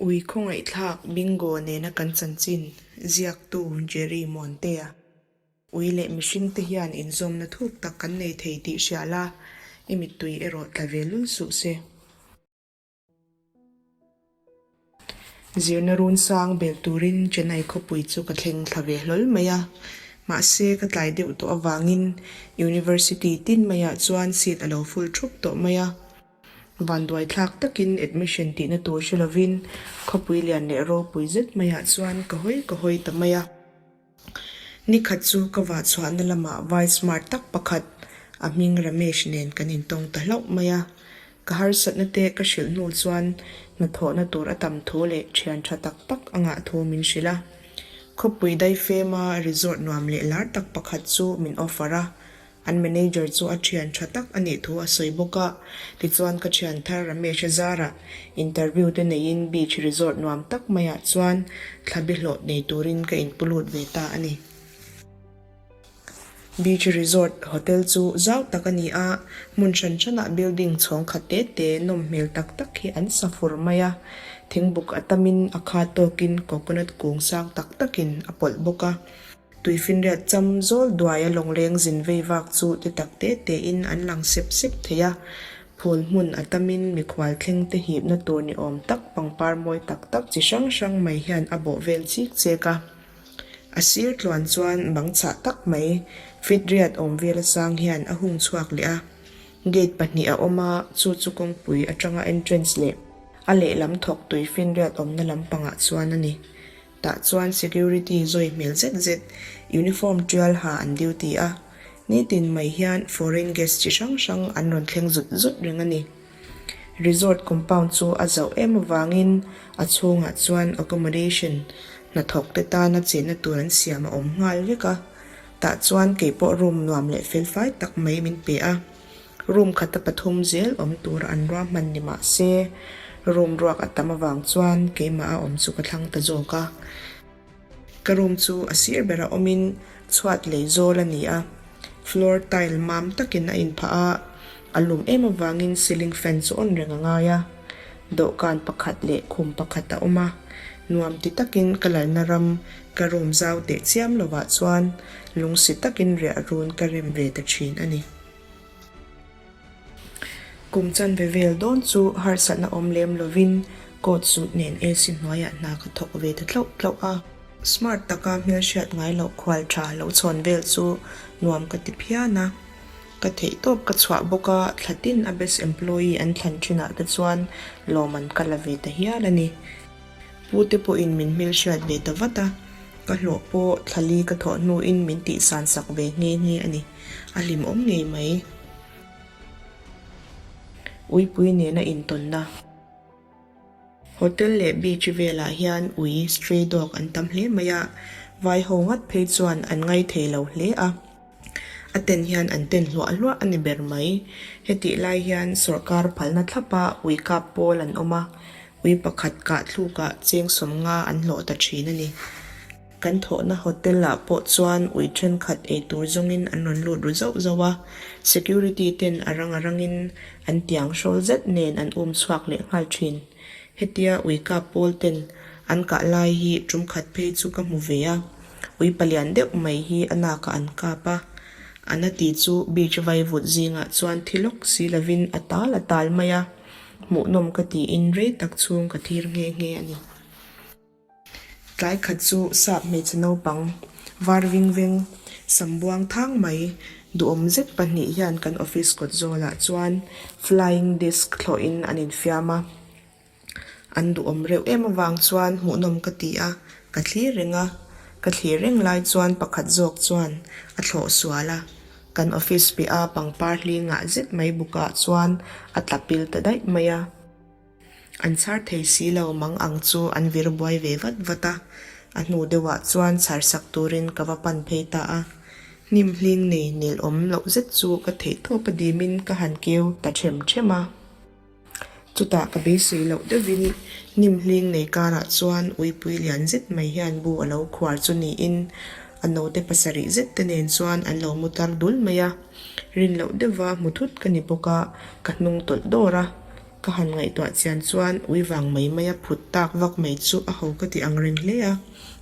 Ui khawngaihthlak Bingo nena kan chanchin ziaktu Jerry Muantea. Ui leh mihringte hian inzawmna thuk tak kan nei thei tih hria la, i mittui erawh tla ve lul suh se. Zirna run sang bel turin Chennai khawpui chu ka thleng thla ve hlawl mai a, mahse ka tlai deuh tawh avangin University tin maiah chuan seat a lo full thup tawh mai a. Vanduaithlak takin admission tihna tur hre lovin khawpui lian leh ropui zet maiah chuan ka hawi ka hawi ta mai a. Nikhat chu ka vah chhuahna lamah vai smart tak pakhat a hming Ramesh nen kan intawng ta hlauh mai a. Ka harsatna te ka hrilh hnu chuan hnathawhna tur a tam thu leh thian tha tak tak a ngah thu min hrilh a. Khawpui daifema resort nuam leh lar tak pakhat chu min offer a. An manager chu a thian tha tak a nih thu a sawi bawk a, tichuan ka thian thar Ramesh-a zarah interview te neiin beach resort nuam tak maiah chuan thlabi hlawh nei turin ka inpu lut ve ta a ni. Beach resort hotel chu zau tak a ni a, hmun hran hranah building chhawng khat te te nawm hmel tak tak hi an sa fur mai a, thingbuk a tamin a khat tawkin coconut kung sang tak takin a pawlh bawk a. Tuifinriat cham zawl duaia lawngleng zin vei vak chu ti tak te tein an lang sep sep thei a, phul hmun a tamin mikhual thleng te hipna tur ni awm tak pangpar mawi tak tak chi hrang hrang mai hian a bawh vel chik chek a. A sir tluan chuan bang chhah tak mai fit riat awm vel a sang hian a hung chhuak leh a. Gate pahnih a awm a, chu chu kawngpui atanga entrance leh a lehlam thawk tuifinriat awmna lampangah chuan a ni. Tah chuan security zawi hmel zet zet uniform tial ha an duty a, nitin mai hian foreign guest chi hrang hrang an rawn thleng zut zut reng a ni. Resort compound chu a zauh em avangin a chhungah chuan accommodation hnathawk te tana chenna tur an siam a awm nghal vek a, tah chuan keipawh room nuam leh felfai tak mai min pe a. Room khata pathum zel awm tur an ruahman ni mah se, room ruak a tam avang chuan keimah a awm chu ka thlang ta zawk a. Ka room chu a sir bera awmin chhuat lei zawl a ni a, floor tile mam takin a inphah a, a lum em avangin ceiling fan chu on reng a ngai a. Dawhkan pakhat leh khum pakhat a awm a, nuam ti takin ka lalna ram ka room zau teh chiam lovah chuan lungsi takin riah run ka rem ve ta thin a ni. Kum chanve vel dawn chu harsatna awm lem lovin coat suit nen AC hnuaiah hna ka thawk ve ta tlauh tlauh a. Smart taka hmelhriat ngai loh khual tha lo chhawn vel chu nuam ka ti phian a. Ka theihtawp ka chhuah bawk a, thla tin a best employee an thlan thinah te chuan lawm an ka la ve ta hial a ni. Pu te pawhin min hmelhriat ve ta vat a, ka hlawh pawh thla li ka thawh hnuin min tihsan sak ve nghe nghe a ni. A hlimawm ngei mai. Uipui nena intawnna. Hotel leh beach velah hian ui, stray dog, an tam hle mai a, vai ho ngat phei chuan an ngai thei lo hle a. A ten hian an ten hluah hluah a ni ber mai. Hetih lai hian sawrkar phalna thlapa ui kap pawl an awm a, ui pakhat kah thlukah cheng sawmnga an hlawh ta thin a ni. Kan thawhna hotel ah pawh chuan ui thenkhat ei tur zawngin an rawn lut ru zauh zauh a, security ten a rang a rangin an tiang hrawl zet nen an um chhuak leh nghal thin. Hetia ui kap pawl ten an kah lai hi tum khat phei chu ka hmu ve a, ui palian deuh mai hi a nakah an kap a, a na ti chu beach vaivut zingah chuan thi lawk si lovin a tal a tal mai a, hmuhnawm ka tiin rei tak chhung ka thlir nghe nghe a ni. Tlai khat chu sap hmeichhe naupang var ving veng sam buang thang mai duhawm zet pahnih hian kan office kawt zawlah chuan flying disc thlawhin an infiam a. An duhawm reuh em avang chuan hmuhnawm ka ti a, ka thlir reng a. Ka thlir reng lai chuan pakhat zawk chuan a thlawh sual a, kan office piah a pangpar hlingah zet mai bukah chuan a tla pil ta daih mai a. An chhar thei si lo mang ang chu an vir buai ve vat vat a, a hnu deuhah chuan chhar sak turin ka va pan phei ta a. Hnim hling nei nel awm loh zet chu ka theih tawp a dimin ka han keu ta them them a. Chutah ka beisei loh deuhin hnim hling nei karah chuan uipui lian zet mai hian bu a lo khuar chu niin a naute pasarih zet te nen chuan an lo mu tar dul mai a. Rin loh deuha hmu thut ka ni bawk a, ka hnung tawlh dawr a. Ka han ngaihtuah chian chuan ui vang mai maia phut tak vak mai chu a ho ka ti ang reng hle a.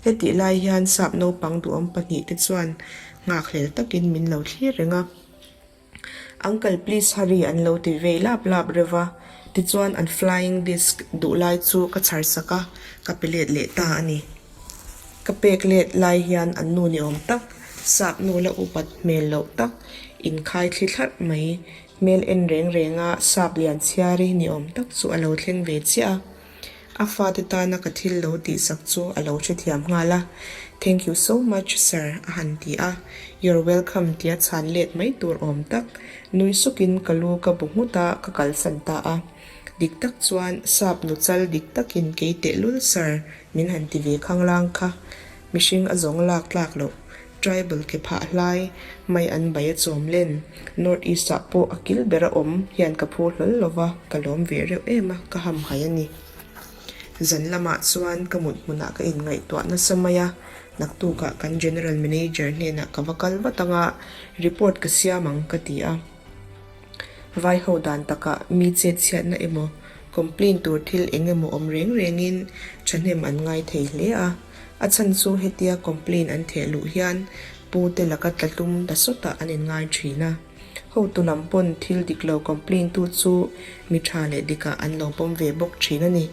Hetih lai hian sap naupang duhawm pahnihte chuan nghakhlel takin min lo thlir reng a. Uncle please hurry an lo ti vei lap lap reuh va, tichuan an flying disc duh lai chu ka chhar sak a, ka pe let leh ta a ni. Ka pek let lai hian an nu ni awm tak, sap nu la upat hmel loh tak, inkhai thli thlarh mai, hmel en reng reng a sap lian chhiari ni awm tak chu a lo thleng ve chiah a. A fate tana ka thil lo tihsak chu a lo hrethiam nghal a, Thank you so much sir a han ti a, You're welcome tia chhan let mai tur awm tak, nui sukin ka lu ka bu nghut a, ka kalsan ta a. Dik tak chuan sap nu chal dik takin kei tehlul sir min han ti ve khanglang kha, mihring a zawng lak tlak loh. Tribal ke phah hlai mai an bai a chawm len. North East ah pawh a kil ber a awm hian ka phur hlawl lo va, ka lawm ve reuh em a, ka hamhaih a ni. Zan lamah chuan ka mut hmunah ka inngaihtuah nasa mai a, naktukah kan General Manager hnenah ka va kal vat ang a, report ka siam ang ka ti a. Vai ho dan takah mi chet chhiatna emaw, complain tur thil eng emaw awm reng rengin thahnem an ngai thei hle a. A chhan chu hetia complain an theh luh hian pu te laka tlatlum ta sawtah an inngai thin a. Hotu lam pawn thil dik lo complain tu chu mi tha leh dikah an lo pawm ve bawk thin a ni.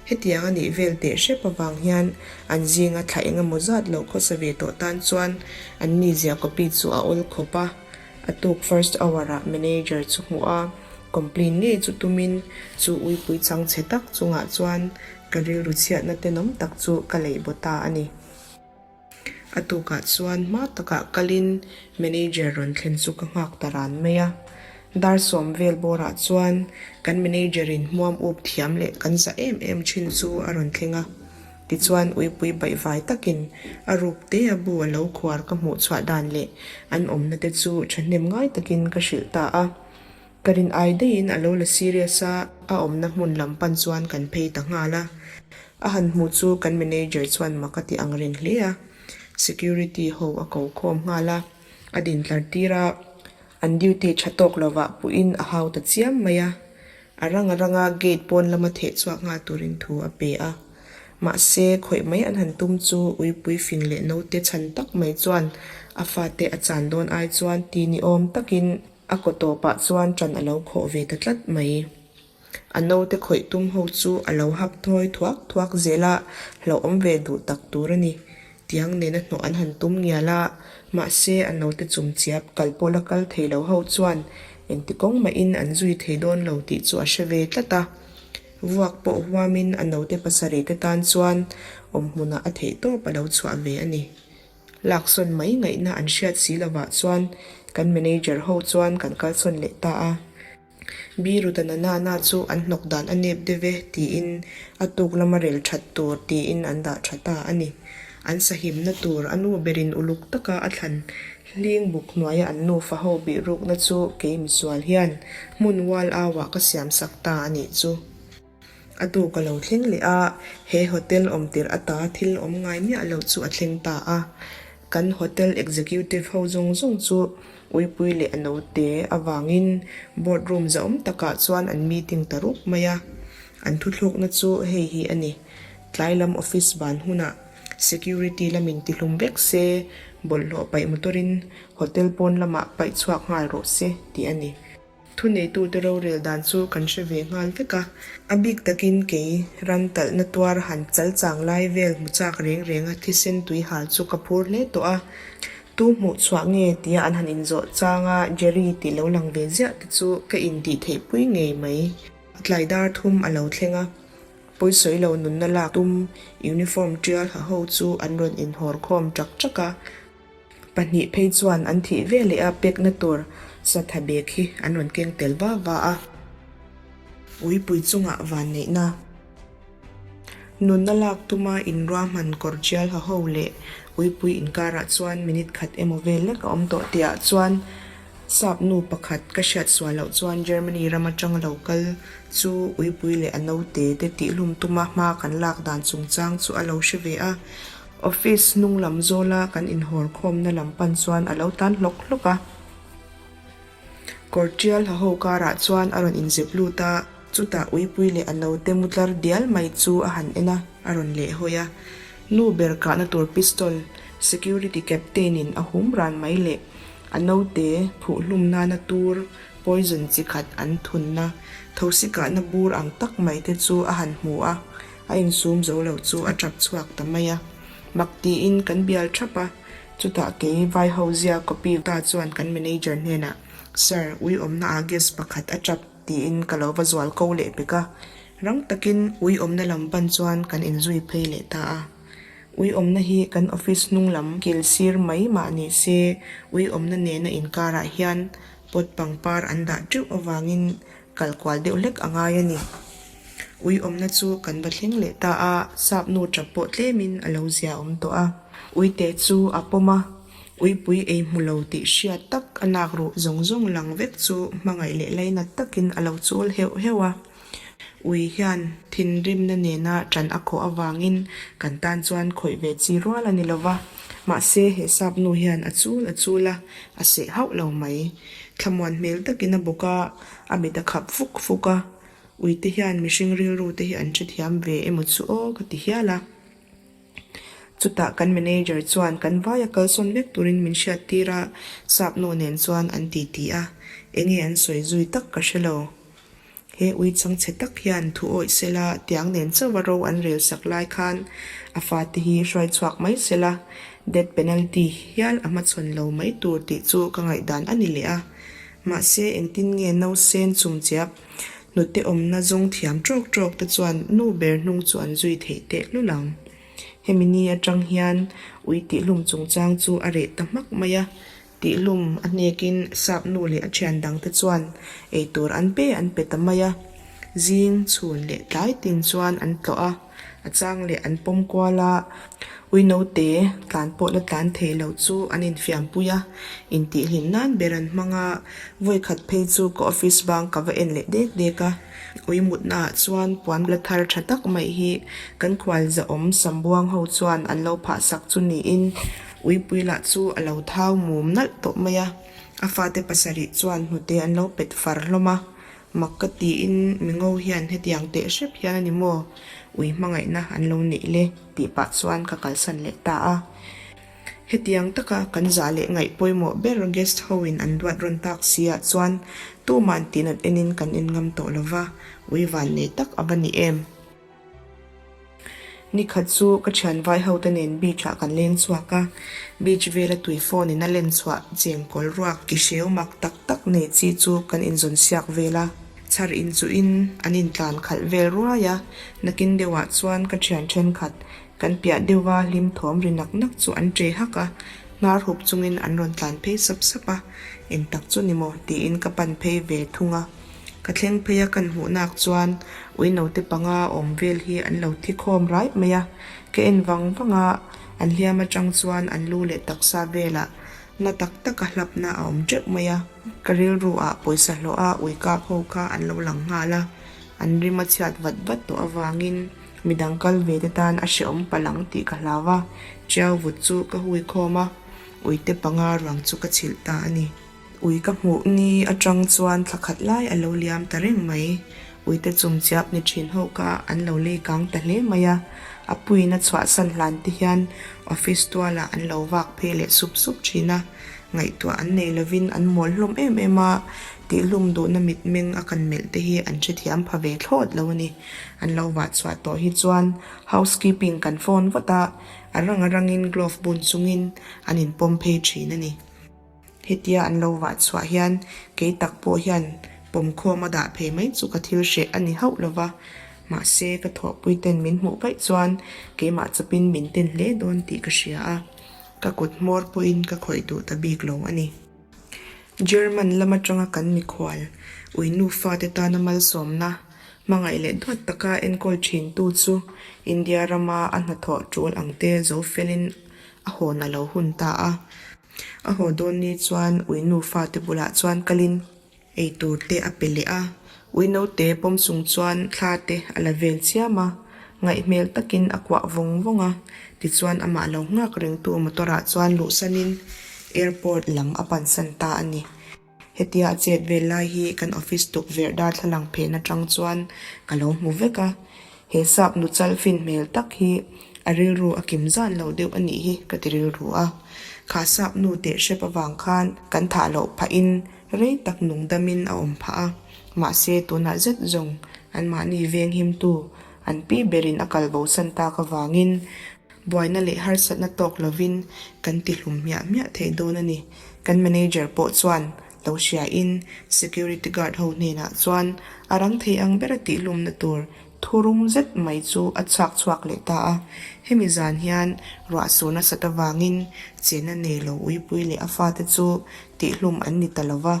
Hetiang a nih vel teh hrep avang hian an zinga thla eng emaw zat lo khawsa ve tawh tan chuan an mizia copy chu a awl khawp a. A tuk first hour ah manager chu hmuh a, complain ngei chu tumin chu uipui chang chhe tak chungah chuan ka rilru chhiatna tenawm tak chu ka leih baw ta a ni. A tukah chuan hma takah kalin manager rawn thlen chu ka nghak ta ran mai a. Dar sawm vel bawrah chuan kan manager in hmuam up thiam leh kan za em em thin chu a rawn thleng a. Tichuan uipui baihvai takin a ruk te a bu a lo khuar ka hmuh chhuah dan leh an awmna te chu thahnem ngai takin ka hrilh ta a. Ka rin ai daihin a lo la serious a, a awmna hmun lam pan chuan kan phei ta nghal a. A han hmuh chu kan manager chuan mak a ti ang reng hle a. Security ho a ko khawm nghal a, a din tlar tir a, an duty tha tawk lovah puhin a hau ta chiam mai a. A rang a ranga gate pawn lama theh chhuak nghal turin thu a pe a. Mahse, khawih mai an han tum chu uipui fing leh naute chhan tak mai chuan a fate a chan dawn ai chuan ti ni awm takin a kaw tawpah chuan ṭan a lo khawh ve ta tlat mai. A naute khawih tum ho chu a lo hap thawi thuak thuak zel a, hlauhawm ve duh tak tur a ni. Tiang nena hnawh an han tum ngial a, mahse a naute chumchiap kal pawh la kal thei lo ho chuan engti kawng mahin an zui thei dawn lo tih chu a hre ve tlat a. Vuak pawh huamin a naute pasarih te tan chuan awm hmunah a theih tawp a lo chhuah ve a ni. Laksawn mai ngaihna an hriat si lovah chuan kan manager ho chuan kan kalsawn leh ta a. Biru ta na na na chu an hnawk dan a nep deuh e tiin a tuk lama rel that tur tiin an dah tha ta a ni. An sahimna tur a nu berin uluk taka a thlan hling buk hnuaia an nufa ho bih rukna chu kei misual hian hmun ual auah ka siam sak ta a nih chu. A tuk a lo thleng leh a, he hotel awm tirh ata thil awm ngai miah loh chu a thleng ta a. Kan hotel executive ho zawng zawng chu uipui leh a note avangin board room zahawm takah chuan an meeting ta rup mai a. An thuthlukna chu hei hi a ni, tlai lam office ban hunah security lamin tihlum vek se, bawlhhlawh paih motorin hotel pawn lamah paih chhuak nghal rawh se tih a ni. Thuneitute rorel dan chu kan hre ve nghal vek a, a bik takin kei ran talhna tuar han chal chang lai vel hmu chak reng renga thisen tui hal chu ka phur hle tawh a. Tu hmuh chhuah nge tia an han inzawh changa Jerry tih lo lang ve ziah te chu ka intih theih pui ngei mai. Tlai dar thum a lo thleng a, pawisawi lo nunna lak tum uniform tial ha ho chu an rawn inhawr khawm ṭak ṭak a. Pahnih phei chuan an thih ve leh a pekna tur satha bag hi an rawn keng tel va va a. Uipui chungah vanneihna. Nunna lak tuma inruahman kawr tial ha ho leh uipui inkarah chuan minute khat emaw vel lek a awm tawh tihah chuan sap nu pakhat ka hriat sual loh chuan Germany ram atang lo kal chu uipui leh a naute te tihlum tuma hma kan lak dan chungchang chu a lo hre ve a. Office hnung lam zawla kan inhawr khawmna lam pan chuan a lo tan hlawk hlawk a. Kawr tial ha ho karah chuan a rawn inzep lut a. Chutah uipui leh a naute mu tlar dial mai chu a han en a, a rawn lehhawi a. Nu ber kahna tur pistol security captain-in a hum ran mai leh a naute phuhhlum nana tur poison chi khat an thunna thosi kahna bur ang tak mai te chu a han hmu a, a insum zo lo chu a tap chhuak ta mai a. Mak tiin kan bial thap a, chutah kei vaiho zia copy ta chuan kan manager hnenah, Sir, ui awmna ah guest pakhat a tap. Tiin ka lo va zual ko leh pek a, rang takin ui awmna lam pan chuan kan inzui phei leh ta a. Ui awmna hi kan office hnung lam kil sir mai mah ni se ui awmna nena inkarah hian pot pangpar an dah teuh avangin kal kual deuh hlek a ngai a ni. Ui awmna chu kan va thleng leh ta a, sap nu tap pawh tlemin a lo zia awm tawh a. Uite chu a pawm a, Uipui ei hmu lo tih hriat tak a nak ruh zawng zawng lang vek chu hmangaih leh lainat takin a lo chul heuh heuh a. Ui hian thinrimna nena ṭan a khawh avangin kan tan chuan khawih ve chi rual a ni lo va, mahse he sap nu hian a chul a chul a, a seh hauh lo mai. Thlamuan hmel takin a bawk a, a mit a khap fuk fuk a. Uite hian mihring rilru te hi an hrethiam ve emaw chu aw ka ti hial a. Chutah kan manager chuan kan vaia kalsawn vek turin min hriattir a, sap nu nen chuan an titi a, enge an sawi zui tak ka hre lo. He ui changchhe tak hian thu awih sela tiang nen chauha ro an rel sak lai khan a fate hi hruai chhuak mai sela, death penalty hial a hmachhawn lo mai tur tih chu ka ngaihdan a ni leh a. Mahse engtin nge nausen chumchiap Hnute awmna zawng thiam ṭawk ṭawk te chuan nu ber hnung chu an zui theih teh lul ang. Hemi ni aṭang hian ui tihhlum chungchang chu a reh ta hmak mai a, tihhlum a hnekin sap nu leh a ṭhian dang te chuan eitur an pe an pe ta mai a. Zing, chhun leh tlai tin chuan an tlawh a, a chang leh an pawm kual a, ui naute tlan pawh la tlan thei lo chu an infiampui a, intihhlim nan ber an hmang a, vawikhat phei chu ka office bang ka va en leh dek dek a, ui mutna ah chuan puan la thar tha tak mai hi kan khual zahawm sambuang ho chuan an lo phah sak chu niin uipui lah chu a lo thau mum nalh tawh mai a, a fate pasarih chuan hnute an lo pet far hlawm a. Mak ka tiin mi ngo hian hetiang teh hrep hian a ni maw? Ui hmangaihna an lo neih le tih pah chuan ka kalsan leh ta a. Hetiang taka kan zah leh ngaih pawimawh ber guest ho in an duat rawn tak si ah chuan tuman tihnat enin kan en ngam tawh lova, ui van nei tak a va ni em? Nikhat chu ka thian vai ho te nen beach ah kan leng chhuak a, beach vela tui phone in a len chhuah cheng kawl ruak ki hreu mak tak tak nei chi chu kan inzawn siak vel a, chhar in chu in an intlan khalh vel ruai a, nakin deuh ah chuan ka thian thenkhat kan piah deuh a hlim thawm ri nak nak chu an che hak a, hnar hup chungin an rawn tlan phei sap sap a, eng tak chu ni maw tiin ka pan phei ve thung a. Ka thleng phei a kan hmuh nak chuan ui naute panga awm vel hi an lo thi khawm raih mai a, ka en vang vang a, an hliam atang chuan an lu leh taksa velah na tak taka hlapna a awm teuh mai a, ka rilru ah pawisa hlawh a ui kap ho kha an lo lang nghal a, an rim a chhiat vat vat tawh avangin midang kal ve te tan a hrehawm palh ang tih ka hlau a, tiau vut chu ka hui khawm a, uite panga ruang chu ka chhilh ta a ni. Ui ka hmuh ni atang chuan thla khat lai a lo liam ta reng mai. Uite chumchiap ni thin ho kha an lo lei kang ta hle mai a, a puiin a chhuahsan hlan te hian office tualah an lo vak phei leh sup sup thin a, ngaihtuah an nei lovin an mawl hlawm em em a, tihhlum duhna mitmeng a kan melh te hi an hrethiam pha ve thlawt lo a ni. An lo vah chhuah tawh hi chuan housekeeping kan phone vat a, a rang a rangin glove bun chungin an inpawm phei thin a ni. Hetia an lo vah chhuah hian kei tak pawh hian pawmkhawm a dah phei mai chu ka thil hreh a ni hauh lo va, mahse ka thawhpui ten min hmuh vaih chuan keimah chawpin min ten hle dawn tih ka hria a, ka kut hmawr pawhin ka khawih duh ta bik lo a ni. German lam atanga kan mikhual ui nufa te tana malsawmna hmangaih leh duat taka enkawl thintu chu India rama a hnathawh tul ang te zo felin a hawn a lo hun ta a. A haw dawn ni chuan ui nu fate bulah chuan kalin eitur te a pe leh a, ui naute pawm chung chuan thla te a la vel chiam a, ngaihhmel takin a kuah vawng vawng a, tichuan amah lo nghak rengtu motor ah chuan luhsanin airport lam a pansan ta a ni. Hetia a chet vel lai hi kan office tukverh darthlalang phen atang chuan ka lo hmu vek a. He sap nu chal fin hmel tak hi a rilru a kim zan lo deuh a nih hi ka ti rilru a. Kha sap nu teh hrep avang khan kan thah loh phahin rei tak nung damin a awm phah a. Mahse tunah zet zawng anmahni veng himtu an pi berin a kal bosan tak avangin Buaina leh harsatna tawk lovin kan ti hlum hmiah hmiah thei dawn a ni. Kan manager pawh chuan lo hriain security guard ho hnenah chuan a rang thei ang bera tihhlumna tur thurum zet mai chu a chhuak chhuak leh ta a. Hemi zan hian ruah sur nasat avangin chenna nei lo uipui leh a fate chu tihhlum an ni ta lo va,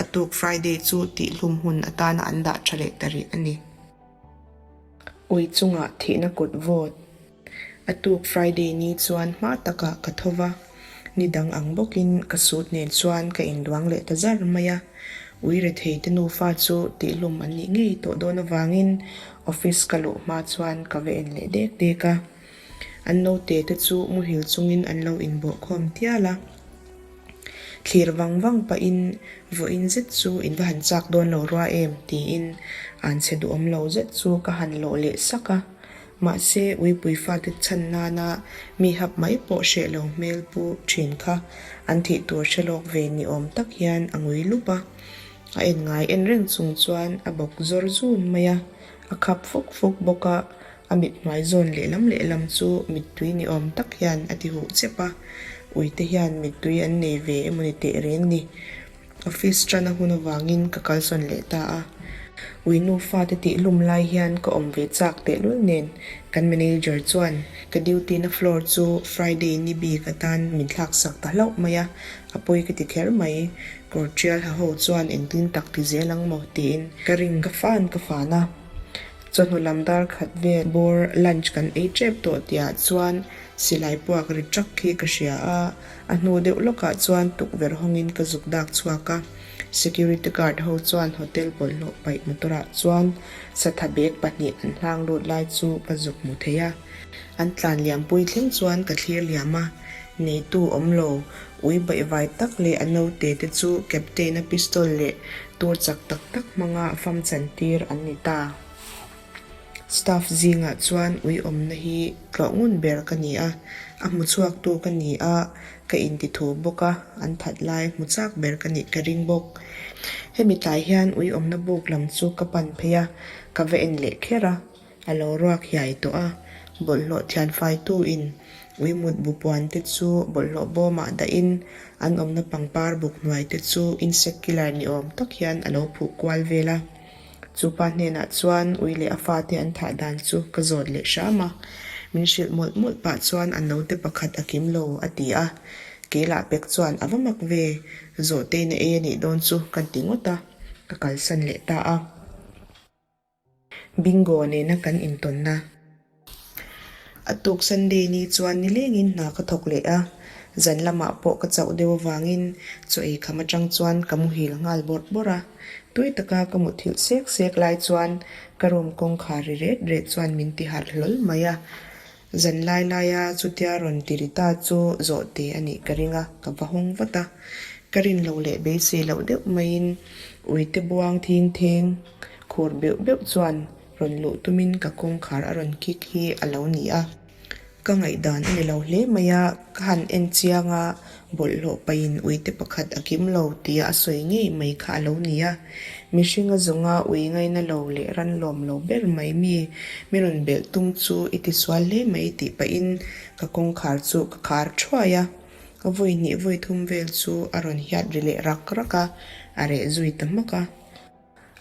a tuk Friday chu tihhlum hun atana an dah tha leh ta rih a ni. Ui chungah thihna kut vawt. A tuk Friday ni chuan hma takah ka tho va, ni dang ang bawkin ka suit nen chuan ka induang leh ta zar mai a. Ui rethei te nufa chu tihhlum an nih ngei tawh dawn avangin office ka luh hma chuan ka va en leh dek dek a. An naute te chu muhil chungin an lo inbawhkhawm tial a. Thlir vang vang pahin vawiin zet chu in va han chak dawn lo rua em tiin an chhe duhawm lo zet chu ka han lawh leh sak a. Mahse uipui fate chhan nana mi hap mai pawh hreh lo hmel pu thin kha an thih tur hre lawk ve ni awm tak hian a ngui lup a. A en ngai en reng chung chuan a bawk zawr zun mai a, a khap fuk fuk bawk a. A mit hnuai zawn lehlam lehlam chu mittui ni awm tak hian a ti huh chep a, uite hian mittui an nei ve emaw ni teh reng ni. Office tan a hun avangin ka kalsawn leh ta a. Ui nufa te tih hlum lai hian ka awm ve chak tehlul nen kan manager chuan ka duty na floor chu Friday ni bik atan min thlak sak ta hlauh mai a, a pawi ka ti kher mai. Kawr tial ha ho chuan engtin tak ti zel ang maw tiin ka ring ka fan ka fan a. Chawhnu lam dar khat vel bawr lunch kan ei tep tawh tihah chuan silai puak ri ṭak hi ka hria a, a hnu deuh lawkah chuan tukverh hawngin ka zuk dak chhuak a. Security guard ho chuan hotel bawlhhlawh paih motor ah chuan satha bag pahnih an hlang lut lai chu ka zuk hmu thei a. An tlan liampui thleng chuan ka thlir liam a, neitu awm lo, ui baihvai tak leh a naute te chu captain-a pistol leh tur chak tak tak hmanga fam chantir an ni ta. Staff zingah chuan ui awmna hi tlawh ngun ber ka ni a, a hmu chhuaktu ka ni a, ka intithu bawk a, an that lai hmu chak ber ka nih ka ring bawk. Hemi tlai hian ui awmna buk lam chu ka pan phei a, ka va en leh kher a. A lo ruak hiai tawh a, bawlhhlawh thianfaitu in ui mut bu puan te chu bawlhhlawh bawmah dahin an awmna pangpar buk hnuai te chu insect killer ni awm tak hian a lo phuh kual vel a. Chu pa hnenah chuan ui leh a fate an thah dan chu ka zawt leh hram a, min hrilh mawlh mawlh pah chuan a naute pakhat a kim lo a ti a, keilah pek chuan a va mak ve, zawhtein a ei a nih dawn chu ka ti ngawt a, ka kalsan leh ta a. Bingo nena kan intawnna. A tuk Sunday ni chuan nilengin hna ka thawk leh a, zan lamah pawh ka chauh deuh avangin chaw ei kham atang chuan ka muhil nghal bawrh bawrh a. Tui taka ka muthilh sek sek lai chuan ka room kawngkhar ri ret ret chuan min ti harh hlawl mai a. Zan lai laia chutia rawn ti ri ta chu zawh te a nih ka ring a, ka va hawng vat a. Ka rin loh leh beisei loh deuh maiin uite buang thing theng Khur beuh beuh chuan rawn luh tumin ka kawngkhar a rawn kik hi a lo ni a. Ka ngaihdan a ni lo hle mai a, ka han en chiang a, bawlhhlawh pahin uite pakhat a kim lo tia a sawi ngei mai kha a lo ni a. Mihring a zawnga ui ngaina lo leh ran lawm lo ber mai mi, mi rawn belh tum chu i tisual hle mai tih pahin ka kawngkhar chu ka khar thuai a. Vawi hnih vawi thum vel chu a rawn hiat ri leh rak rak a, a reh zui ta hmak a.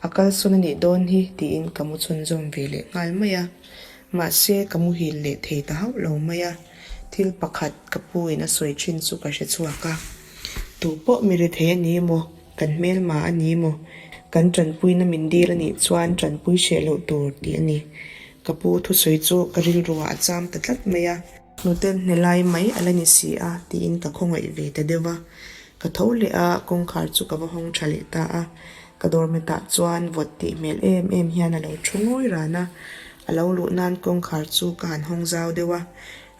A kalsawn a nih dawn hi tiin ka mu chhunzawm ve leh nghal mai a. Mahse, ka muhil leh thei ta hauh lo mai a. Thil pakhat ka pu in a sawi thin chu ka hre chhuak a. Tu pawh mi ri thei a ni maw? Kan hmelma a ni maw? Kan tanpuina min dil a nih chuan tanpui hreh loh tur tih a ni. Ka pu thusawi chu ka rilruah a cham ta tlat mai a. Hnute hne lai mai a la ni si a tiin ka khawngaih ve ta deuh a. Ka tho leh a, kawngkhar chu ka va hawng tha leh ta a. Ka dawrmetah chuan vawt tih hmel em em hian a lo thu ngawi ran a. A lo luh nan kawngkhar chu ka han hawng zau deuh a,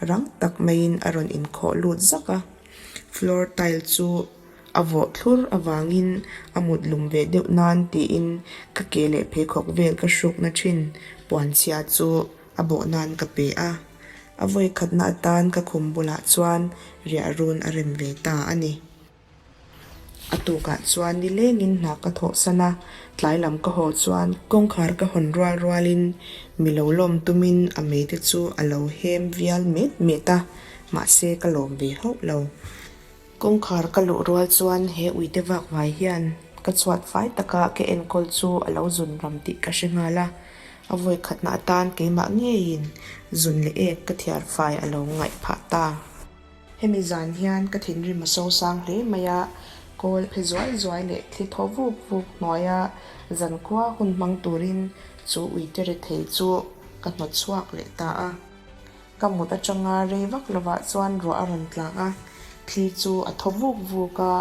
rang tak maiin a rawn inkhawh lut zak a. Floor tile chu. A vawh thlur avangin a mut lum ve deuh nan tiin ka ke leh pheikhawk vel ka hrukna thin puanchhia chu a bawh nan ka pe a. A vawi khatna atan ka khum bulah chuan riah run a rem ve ta a ni. A tukah chuan nilengin hna ka thawhsan a, tlai lam ka haw chuan kawngkhar ka hawn rual rualin mi lo lawm tumin a mei te chu a lo hem vial met met a, mahse ka lawm ve hauh lo. Kawngkhar ka luh rual chuan he uite vak vai hian ka chhuat fai taka ka enkawl chu a lo zun ram tih ka hre nghal a, a vawi khatna atan keimah ngeiin zun leh ek ka thiar fai a lo ngaih phah ta. Hemi zan hian ka thinrim a sosang hle mai a, kawl phe zuai zuai leh thli thaw vuk vuk hnuaia zankhua hun hmang turin chu uite rethei chu ka hnawt chhuak leh ta a. Ka mut atanga rei vak lovah chuan ruah a rawn tla a, thli chu a thaw vuk vuk a,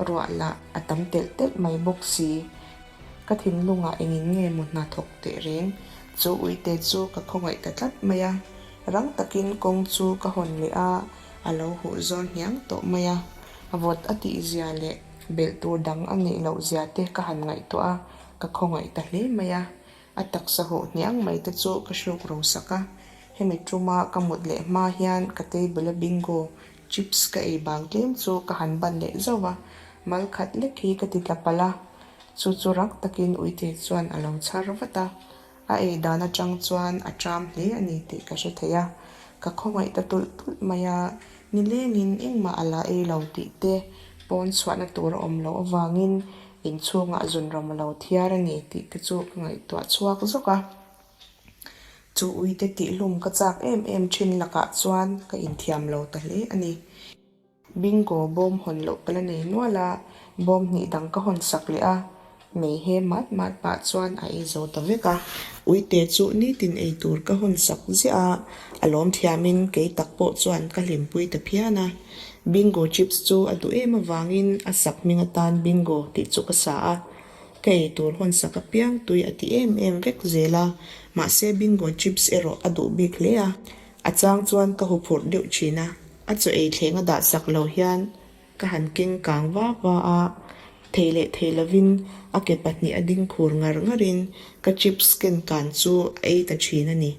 ruah lah a tam telh telh mai bawk si. Ka thinlungah engin nge maw hna thawk teh reng, chu uite chu ka khawngaih ta tlat mai a. Rang takin kawng chu ka hawn leh a, a lo huh zawn hniang tawh mai a. Vawt a tih zia leh belh tur dang a neih loh zia te ka han ngaihtuah a, ka khawngaih ta hle mai a. A taksa huh hniang mai te chu ka hruk ro sak a, hemi tuma ka mut leh hma hian ka table a bingo chips ka ei bang tlem chu ka han ban leh zauh a, mal khat lek hi ka ti tla palh a, chu chu rang takin uite chuan a lo chhar vat a, a ei dan atang chuan a ṭam hle a ni tih ka hre thei a, ka khawngaih ta tulh tulh mai a, nilengin engmah a la ei lo tih te pawn chhuahna tur a awm loh avangin Inchhungah zunram a lo thiar a ni tih te chu ka ngaihtuah chhuak zawk a. Chu uite tihhlum ka chak em em thin lakah chuan ka inthiam lo ta hle a ni. Bingo bawm hawn loh ka la nei nual a, bawm hnih dang ka hawn sak leh a, mei he mat mat pah chuan a ei zo ta vek a. Uite chu nitin ei tur ka hawn sak ziah a, a lawm thiamin kei tak pawh chuan ka hlimpui ta phian a. Bingo chips chu a duh em avangin a sak hming atan Bingo tih chu ka sa a, ka ei tur hawn sak apiang tui a ti em em vek zel a, mahse Bingo chips erawh a duh bik hle a, a chang chuan ka huphurh deuh thin a, a chaw ei thleng a dah sak lo hian ka han keng kang va va a, thei leh thei lovin a ke pahnih a ding khur ngar ngarin ka chips ken kan chu a ei ta thin a ni.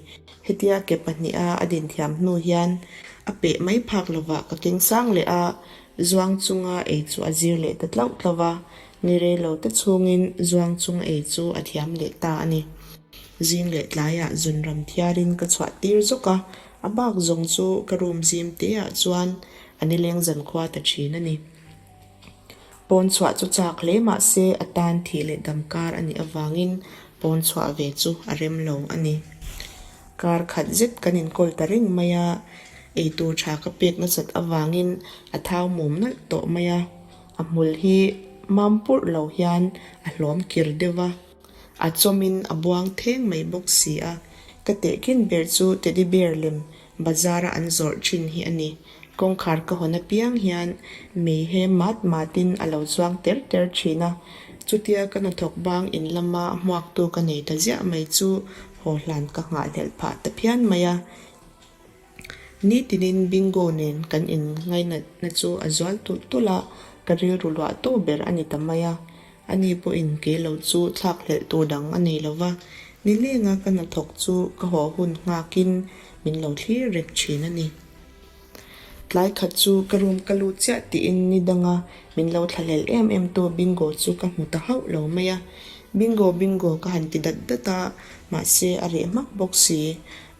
Hetia ke pahniha a din thiam hnu hian a peh mai phak lovah ka keng sang leh a, zuang chunga ei chu a zir leh ta tlauh tlauh a, ni rei lo te chhungin zuang chung ei chu a thiam leh ta a ni. Zing leh tlaiah zunram thiarin ka chhuah tir zawk a, a bak zawng chu ka room zim teah chuan a nileng zankhua ta thin a ni. Pawn chhuah chu chak hle mah se a tan thih leh dam kar a nih avangin pawn chhuah ve chu a rem lo a ni. Kar khat zet kan inkawl ta reng mai a, eitur tha ka pek nasat avangin a thau mum nalh tawh mai a, a hmul hi mam purh lo hian a hlawm kir deuh va. A chawmin a buang theng mai bawk si a, ka tehkhin ber chu teddy bear lem bazar-a an zawrh thin hi a ni. Kawngkhar ka hawn apiang hian mei he mat matin a lo chuang ter ter thin a, chutia ka hnathawk bang in lama hmuaktu ka nei ta ziah mai chu haw hlan ka nghahhlelh phah ta phian mai a. Nitinin Bingo nen kan in ngainatna chu a zual tulh tulh a, ka rilru luahtu ber a ni ta mai a. Ani pawhin kei lo chu thlakhlelh tur dang a nei lo va, nilenga ka hnathawk chu ka haw hun nghakin min lo thlir reng thin a ni. Tlai khat chu ka room ka lut chiah tiin ni danga min lo thlahlel em em tu Bingo chu ka hmu ta hauh lo mai a. Bingo Bingo ka han ti dat dat a, mahse a reh hmak bawk si.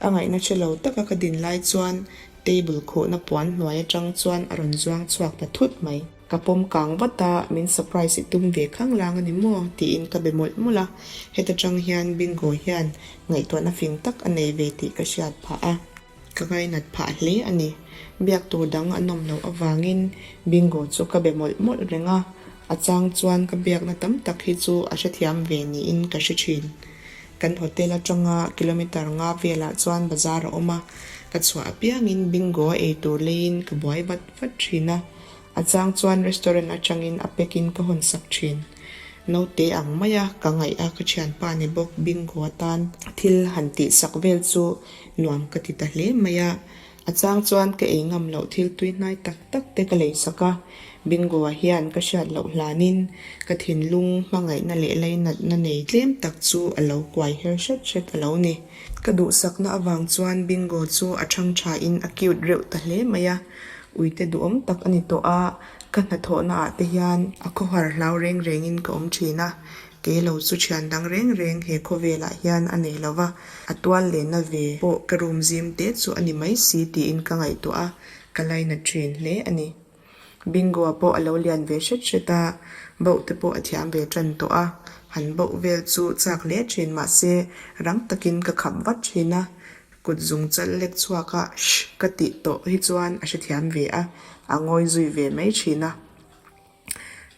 A ngaihna hre lo taka ka din lai chuan table khuhna puan hnuai atang chuan a rawn zuang chhuak ta thut mai. Ka pawm kang vat a, min surprise i tum ve khang lang a ni maw? tiin ka be mawlh mawlh a, heta tang hian Bingo hian ngaihtuahna fing tak a nei ve tih ka hriat phah a, ka ngainat phah hle a ni. Biak tur dang an awm loh avangin Bingo chu ka be mawlh mawlh reng a, a chang chuan ka biakna tam tak hi chu a hrethiam ve niin ka hre thin. Kan hotel atanga kilometer nga velah chuan bazar a awm a, ka chhuah apiangin Bingo a ei tur leiin ka buai vat vat thin a. A chang chuan restaurant atangin a pack in ka hawn sak thin. Naute ang mai a, ka ngaih a ka thianpa ni bawk bingo atan thil han tih sak vel chu nuam ka ti ta hle mai a. A chang chuan ka ei ngam loh thil tui hnai tak tak te ka lei sak a, Bingo-a hian ka hriat loh hlanin ka thinlung hmangaihna leh lainatna nei tlem tak chu a lo kuai her hret hret a lo ni. Ka duhsakna avang chuan Bingo chu a thang thain a cute reuh ta hle mai a, uite duhawm tak a ni tawh a, ka hnathawhna ah te hian a khawhar hlau reng rengin ka awm thin a, kei lo chu thian dang reng reng he khawvelah hian a nei lo va, a tual lenna ve pawh ka room zim te chu a ni mai si tiin ka ngaihtuah a, ka lainat thin hle a ni. Bingo-a pawh a lo lian ve hret hret a, bauh te pawh a thiam ve tan tawh a, han bauh vel chu chak hle thin mahse rang takin ka khap vat thin a, kut zung chal lek chhuak a shh ka tih tawh hi chuan a hrethiam ve a, a ngawi zui ve mai thin a.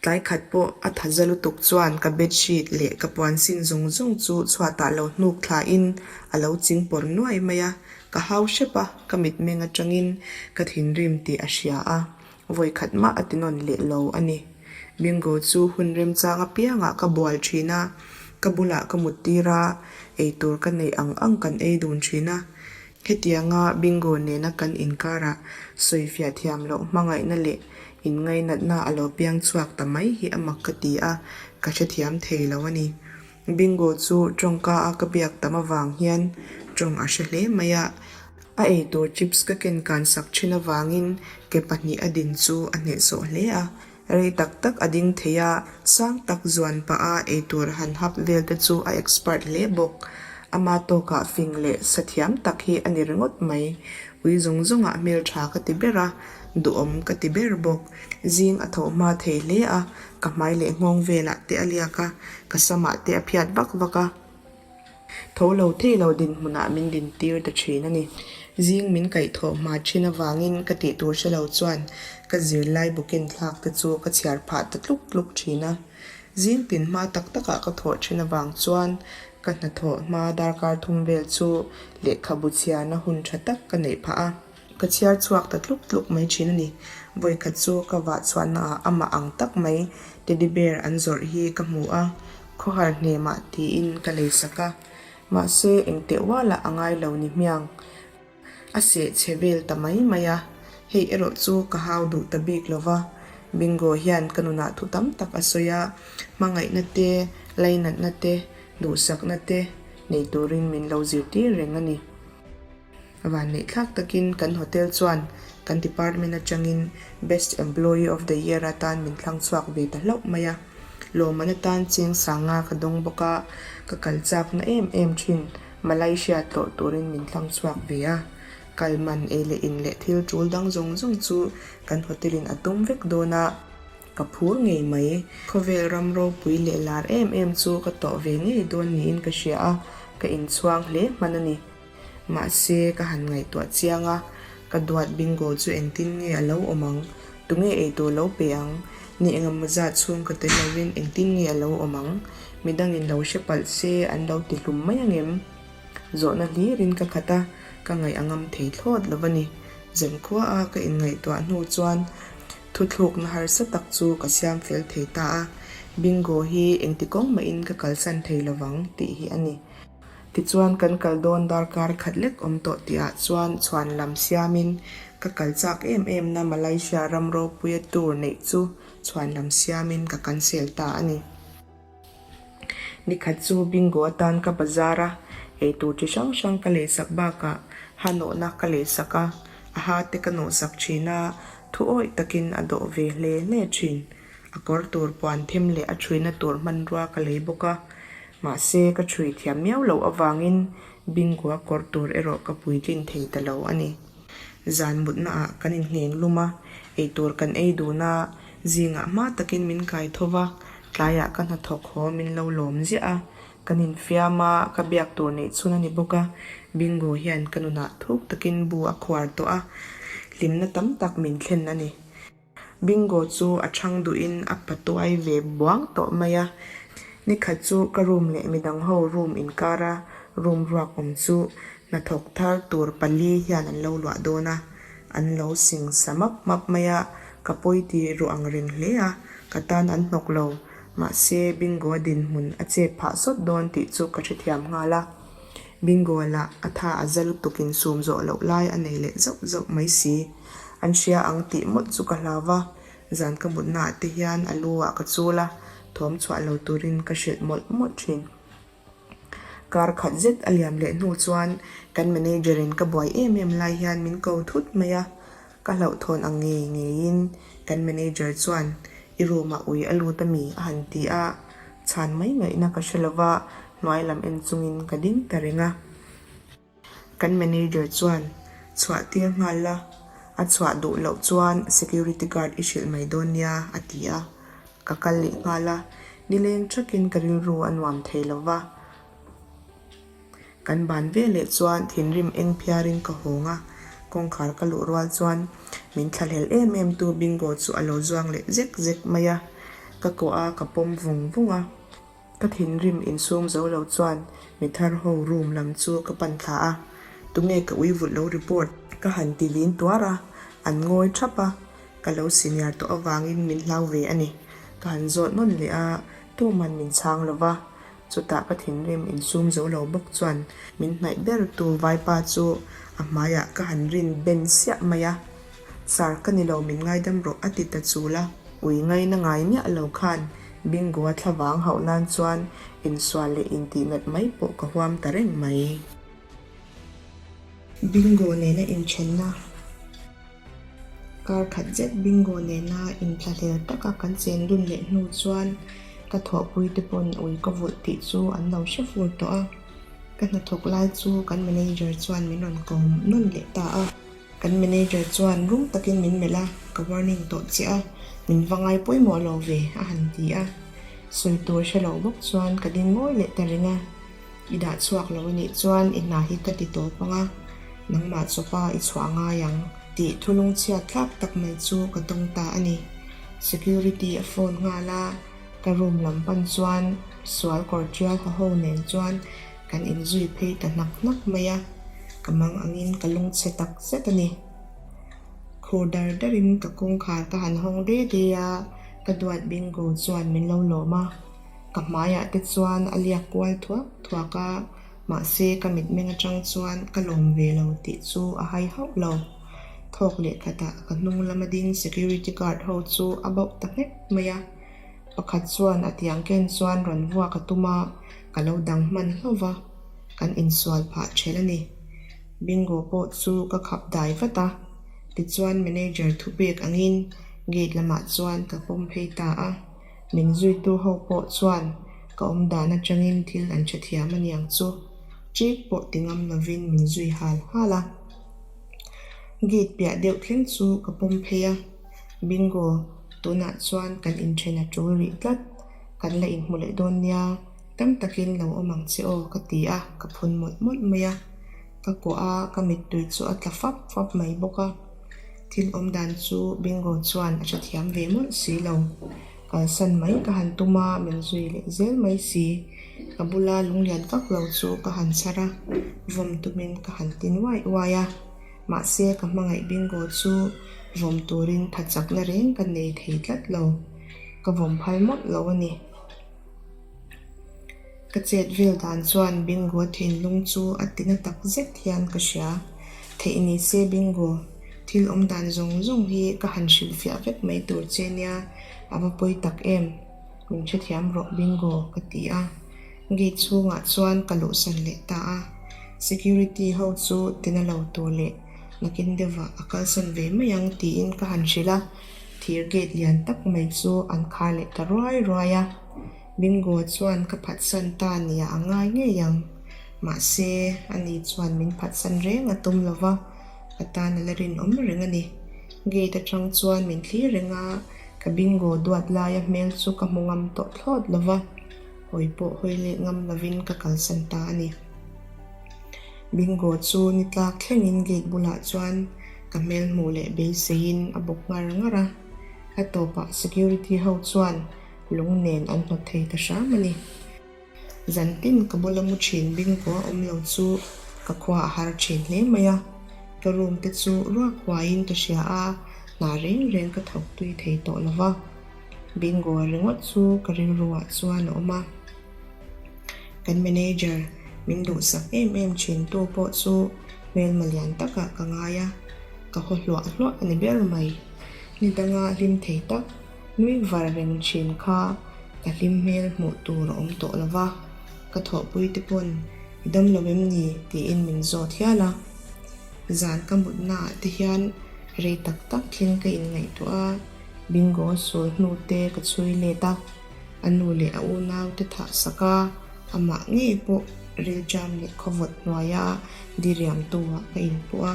Tlai khat pawh a tha za lutuk chuan ka bedsheet leh ka puan sin zawng zawng chu chhuatah lo hnuk thlain a lo ching pawr nuai mai a, ka hau hrep a, ka mitmeng atangin ka thinrim tih a hria a, vawi khat mah a ti nawn leh lo a ni. Bingo chu hun remchang apiangah ka bual thin a, ka bulah ka mut tir a, eitur ka neih ang ang kan ei dun thin a. Hetianga Bingo nena kan inkarah sawifiah thiam loh hmangaihna leh inngainatna a lo piang chhuak ta mai hi a mak ka ti a, ka hrethiam thei lo a ni. Bingo chu tawngka a ka biak tam avang hian tawng a hre hle mai a, a eitur chips ka ken kan sak thin avangin ke pahnih a din chu a hnehsawh hle a, rei tak tak a ding thei a, sang tak zuan pah a eitur han hap vel te chu a expert hle bawk. Ama tawkah fing leh sa thiam tak hi a ni ringawt mai. Ui zawng zawngah hmeltha ka ti ber a, duhawm ka ti ber bawk. Zing a tho hma thei hle a, ka hmai leh nghawng velah te a liak a, ka samah te a phiat vak vak a. Tho lo thei lo dinhmunah min dintir ta thin a ni. Zing min kaihthawh hma thin avangin ka tih tur hre lo chuan ka zirlai bukin thlak te chu ka chhiar phah ta tluk tluk thin a. Zing tin hma tak takah ka thawh thin avang chuan ka hnathawh hma darkar thum vel chu lehkhabu chhiarna hun tha tak ka neih phah a. Ka chhiar chhuak ta tluk tluk mai thin a ni. Vawikhat chu ka vah chhuahnaah amah ang tak mai teddy bear an zawrh hi ka hmu a, khawhar hnemah tiin ka lei sak a. Mahse engteh ualah a ngai lo ni hmiang. A seh chhe vel ta mai mai a, hei erawh chu ka hau duh ta bik lo va. Bingo hian ka nunah thu tam tak a sawi a, hmangaihna te, lainatna te, duhsakna te nei turin min lo zirtir reng a ni. Vanneihthlak takin kan hotel chuan kan department atangin Best Employee of the Year atan min thlang chhuak ve ta hlauh mai a. Lawmman atan cheng sanga ka dawng bawk a, ka kal chakna em em thin Malaysia tlawh turin min thlang chhuak ve a. Kal man ei leh in leh thil tul dang zawng zawng chu kan hotel in a tum vek dawn a, ka phur ngei mai. Khawvel ram ropui leh lar em em chu ka tawh ve ngei dawn niin ka hria a, ka inchhuang hle hman a ni. Mahse, ka han ngaihtuah chiang a, ka duat bingo chu engtin nge a lo awm ang? Tunge eitur lo pe ang? Ni engemaw zat chhung ka tel lovin engtin nge a lo awm ang? Midangin lo hre palh se an lo ti hlum mai angem? Zawhna hlirin ka khat a, ka ngaih a ngam thei thlawt lo a ni. Zankhua a ka inngaihtuah hnu chuan thuthlukna harsa tak chu ka siam fel thei ta a, bingo hi engti kawng mahin ka kalsan thei lovang tih hi a ni. Tichuan kan kal dawn darkar khat lek awm tawh tihah chuan chhuan lam siamin ka kal chak em em na Malaysia ram ropuia tour neih chu chhuan lam siamin ka cancel ta a ni. Nikhat chu bingo atan ka bazar a, eitur chi hrang hrang ka leisak bakah ha nawhna ka leisak a, a ha te ka nawhsak thin a, thu awih takin a dawh ve hle hle thin. A kawr tur puan them leh a thuina tur hmanrua ka lei bawk a, Mahse, ka chhui thiam miau loh avangin Bingo-a kawr tur erawh ka puitlin thei ta lo a ni. Zan mutnaah kan inhneng lum a, eitur kan ei dun a, zingah hma takin min kai tho va, tlaiah ka hnathawk haw min lo lawm ziah a, kan infiam a, ka biak tur neih chhun a ni bawk a, Bingo hian ka nunah thuk takin bu a khuar tawh a, hlimna tam tak min thlen a ni. Bingo chu a chhang duhin a patuai ve buang tawh mai a. Nikhat chu ka room leh midang ho room inkara room ruak awm chu hnathawk thar tur pali hian an lo luah dawn a. An lo sing sa map map mai a, ka pawi ti ruh ang reng hle a, ka tan an hnawk lo. Mahse, Bingo-a dinhmun a chep phah sawt dawn tih chu ka hrethiam nghal a. Bingo lah a tha a za lutuk insum zawh loh lai a nei leh zauh zauh mai si. An hria ang tih mawlh chu ka hlau va, zan ka mutnaah te hian a lu ah ka chul a, thawm chhuah lo turin ka hrilh mawlh mawlh thin. Kar khat zet a liam leh hnu chuan kan manager in ka buai em em lai hian min ko thut mai a, ka hlauhthawn ang ngei ngeiin kan manager chuan i room ah ui a lut ami a han ti a, chhan mai ngaihna ka hre lova hnuai lam en chungin ka ding ta reng a. Kan manager chuan chhuah tir nghal la, a chhuah duh loh chuan security guard i hrilh mai dawn nia a ti a, ka kal leh nghal a, nileng thakin ka rilru a nuam thei lo va. Kan ban ve leh chuan thinrim eng phiarin ka hawng a, kawngkhar ka luh rual chuan min thlahlel em em tu Bingo chu a lo zuang leh zek zek mai a, ka kuah a, ka pawm vung vung a. Ka thinrim insum zo lo chuan mi thar ho room lam chu ka pan thla a, tunge ka ui vulh lo report? Ka han ti vin tuar a, an ngawi thap a, ka lo senior tawh avangin min hlau ve a ni. Ka han zawt nawn leh a, tuman min chhang lo va, chutah ka thinrim insum zo lo bawk chuan min hnaih ber tu vaipa chu a hmaiah ka han rin ben siah mai a, Sir ka ni lo min ngaidam rawh a ti ta chul a. Ui ngaina ngai miah lo khan Bingo-a thlavang hauh nan chuan insual leh intihnat mai pawh ka huam ta reng mai. Bingo nena inthenna Kar khat zet Bingo nena inthlahlel taka kan chen dun leh hnu chuan ka thawhpui te pawn ui ka vulh tih chu an lo hre fur tawh a. Ka hnathawk lai chu kan manager chuan min rawn kawm nawn leh ta a. Kan manager chuan rum takin min melh a, ka warning tawh che a, min va ngai pawimawh lo ve, a han ti a. Sawi tur hre lo bawk chuan ka ding ngawi leh ta reng a, I dah chhuak lo a nih chuan i hna hi ka ti tawp ang a, nangmah chawpa i chhuah ngai ang, tih thulung chhiat thlak tak mai chu ka tawng ta a ni. Security a phone nghal a, ka room lam pan chuan sual kawr tial ha ho nen chuan Kan inzui phei ta hnak hnak mai a, ka mang angin ka lungchhe tak zet a ni. Khur dar darin ka kawngkhar ka han hawng de de a, ka duat Bingo chuan min lo lawm a. Ka hmaiah te chuan a liak kual thuak thuak a, mahse ka mitmeng atang chuan ka lawm ve lo tih chu a hai hauh lo. Thawk leh khatah ka hnung lama ding security guard ho chu a bauh ta nghek mai a. Pakhat chuan a tiang ken chuan rawn vuak a tum a, ka lo dang hman hlauh va, kan insual phah ṭhelh a ni. Bingo pawh chu ka khap dai vat a, tichuan manager thupek angin gate lamah chuan ka pawm phei ta a, min zuitu ho pawh chuan ka awm dan atangin thil an hrethiam a niang chu, chik pawh ti ngam lovin min zui hal hal a. Gate piah deuh thleng chu ka pawm phei a. Bingo, tunah chuan kan inthen a tul rih tlat, kan la inhmu leh dawn nia, tam takin lo awm ang che aw ka ti a, ka phun mawlh mawlh mai a, ka kuah a, ka mittui chu a tla fap fap mai bawk a, thil awm dan chu Bingo chuan a hrethiam ve mawlh si lo, kalsan mai ka han tum a, min zui leh zel mai si, ka bula lunglian vak lo chu ka han chhar a, vawm tumin ka han tin uai uai a. Mahse, ka hmangaih Bingo chu vawm turin tha chakna reng ka nei thei tlat lo. Ka vawm phal mawlh lo a ni. Ka chet vel dan chuan Bingo thinlung chu a tina tak zet hian ka hria. Theih ni se Bingo, thil awm dan zawng zawng hi ka han hrilhfiah vek mai tur che nia, a va pawi tak em? Min hrethiam rawh Bingo, ka ti a. Gate chhungah chuan ka luhsan leh ta a, security ho chu tina lo tur leh nakin deuhah a kalsan ve mai ang tiin ka han hrilh a, thir gate lian tak mai chu an khar leh ta ruai ruai a, Bingo chuan ka phatsan ta nia a ngai ngei ang, mahse ani chuan min phatsan reng a tum lo va, ka tan a la rinawm reng a ni. Gate atang chuan min thlir reng a, ka Bingo duat laia hmel chu ka hmu ngam tawh thlawt lo va. Hawi pawh hawi leh ngam lovin ka kalsan ta a ni. Bingo chu ni tlak thlengin gate bulah chuan ka hmel hmuh leh beiseiin a bawk ngar ngar a, a tawpah security ho chuan lung nen an hnawt thei ta hram a ni. Zantin ka bula mu thin Bingo a awm lo chu ka khua a har thin hle mai a, ka room te chu ruak huaiin ka hria a, hna reng reng ka thawk tui thei tawh lo va. Bingo ringawt chu ka rilruah chuan a awm a. Kan manager Min duhsak em em thintu pawh chu hmelma lian takah ka ngai a, ka haw hluah hluah a ni ber mai. Ni danga hlim thei tak, nui var reng thin kha ka hlim hmel hmuh tur a awm tawh lo va, ka thawhpui te pawn i dam lo em ni tiin min zawt hial a. Zan ka mutnaah te hian rei tak tak thleng ka inngaihtuah a, bingo sul hnu te ka chhui let a. A nu leh a unau te thah sak a, amah ngei pawh rilṭam leh khawvawt hnuaia diriamtu ah ka inpuh a,